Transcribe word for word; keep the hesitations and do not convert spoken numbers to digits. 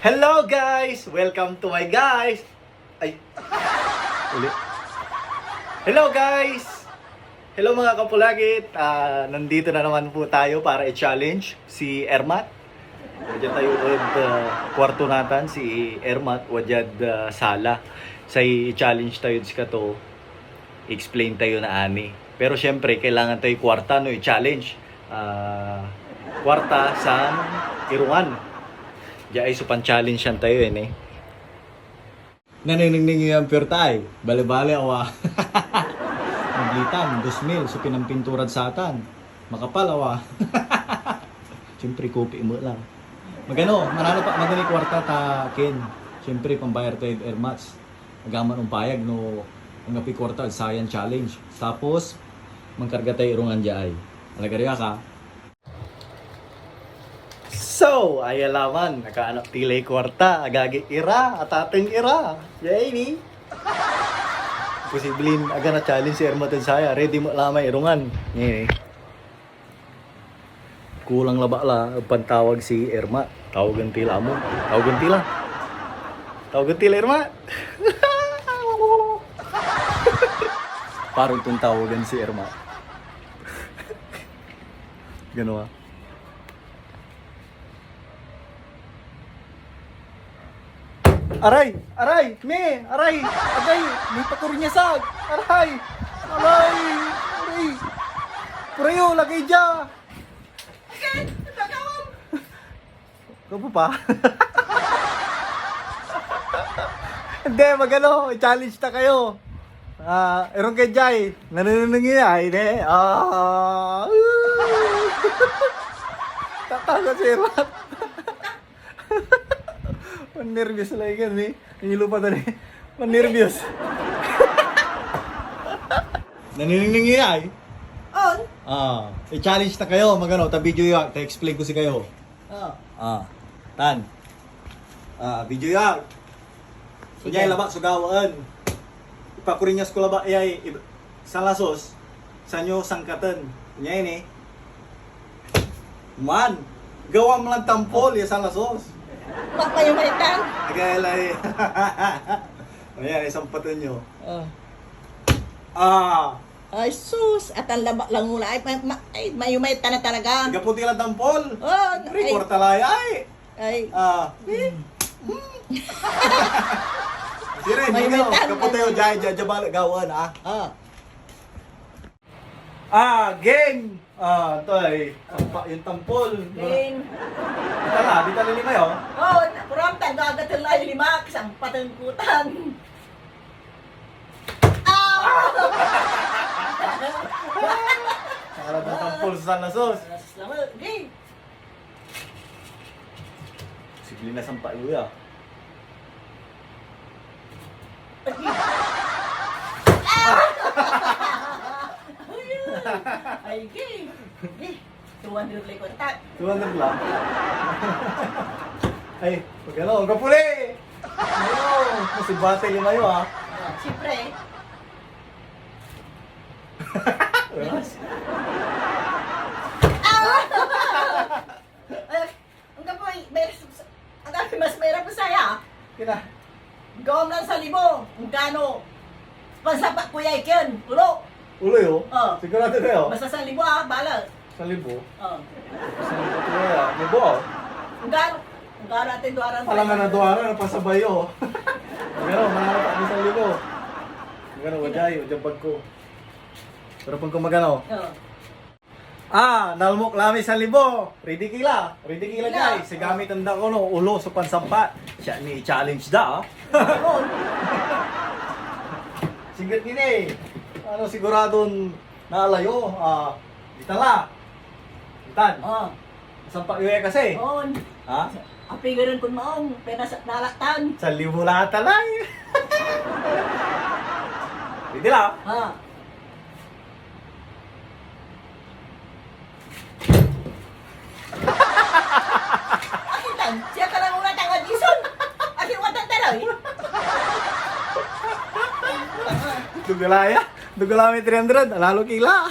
Hello guys! Welcome to my guys! Ay. Uli. Hello guys! Hello mga kapulagit! Ah, nandito na naman po tayo para i-challenge si Ermat. Wadia tayo ed, ah, kwarto natan si Ermat, wadiad, ah, sala. Say i-challenge tayod sikato, explain tayo na ani. Pero siyempre, kailangan tayo kwarta no i-challenge. Ah, kwarta san irungan. Diay so pan-challenge-an tayo, eh, ni. Nanenengneng yo yan puwerta, ay. Bale-bale, awa. Nablitan, dos mil so pinampinturad satan. Makapal, awa. Siyempre, kopi mo lang. Magano, manano pa, magano yung kwarta ta, Ken. Siyempre, pambayar tayo Air Mats. Agaman umpayag no anggapoy kwarta ed sayan challenge. Tapos, mankarga tay irungan diay. Alagariak, ha? So, aya laman, nakaanap ti lay kwarta, agagi ira, atateng ira. Yay, ni? Posibleng aga na challenge si Ermat ed saya. Ready mo lamay irungan. Ni, ni. Kulang labat la, pantawag si Ermat. Tawagen ti la mo. Tawagen ti la. Tawagen ti la, Ermat. Parang tong tawagen si Ermat. Gano, ah. Aray! Aray! Me! Aray! Agay! May pakurinyasag! Aray! Aray! Aray! Purayo! Lagay dia! Agay! Nagkakawang! Kapo pa? Hindi, magano, i-challenge ta kayo. Ah, erong kay Jai, nanenengneng iya, ay, ne? Ah. Tatawa si Ermat. Nervous lang yan, eh. Ang ilo pa tani. Nervous. Nanenengneng iya, ay. On? Ah, i-challenge ta kayo, magano, ta video ya, ta explain ko si kayo. Oh. Ah, tan. Ah, video ya. Sige. Kunyari, labat so gawaen. Ipakurinyas ko labat iyay ib-, sanlasus, sanyo sangkaten. Kunyari ni. Man, gawam lan tampol ya sanlasus. Magpayumay tan. Agay lay. Ayan, isampaten yo. Oh. Ah. Ay, sus, atan labat lang mula. Ay, ma-, ma-, ay, mayumay tan na talaga. Gapo ti lan tampol. Oh, ay. Record talay, ay. Ay. Ah. Eh? Hmm. Sige, may ikaw, metan kapote na. Jai, jai, jai, balik, gawan, ah. Ah. Ah, game. Ah, ito ay, sampa yung tampol. Game. Dito na, dito na lima yun. Oh, puram tan, gagatel ay lima, sampatengkutan. Ah! Para na tampol sa lasos. Game. Sige na, sampay mo ya. Ay, gay. Eh, two hundred lang ko. Ta- Two hundred lang. Ay, pag ano, kapuli! Ano, masibate lima yun, ah. Ah, siyempre. Yes. Ah! Ay, Anggapoy, may, anggapoy mas mahirap pa saya. Kina? Gawam lan sanlibo, anggano? Pansapat ko yay ken, ulo. Ulo yo? Oh. Sigurado kayo? Basta sanlibo, ah, bala. Sanlibo? Oh. Sanlibo to ya. Libo, ah. Anggano? Anggano atin duaran. Alangan na duaran, napasabay yo. Magano, manalo pa, may sanlibo. Magano, wajay, wajay bag ko. Pero pag kumagano? Oh. Ah, nalmok la may sanlibo. Ready ki la. Ready ki la, guys. Sigamit anda ko, no, ulo so pansampat. Siya ni challenge da, ah. Sigret ni, eh. Ano, siguradon naalayo. Ah, dita la. Ditan. Oh. Sampat yo ya kasi. On. Ha? Apigaran kon maong, penas nalatan. Sanlibo la talay. Ready la. Ha. Akin tan, siya ka lang una tanga, Jason. Akin watan taloy. Dugala ya. Dugala may three hundred. Alalo ki la.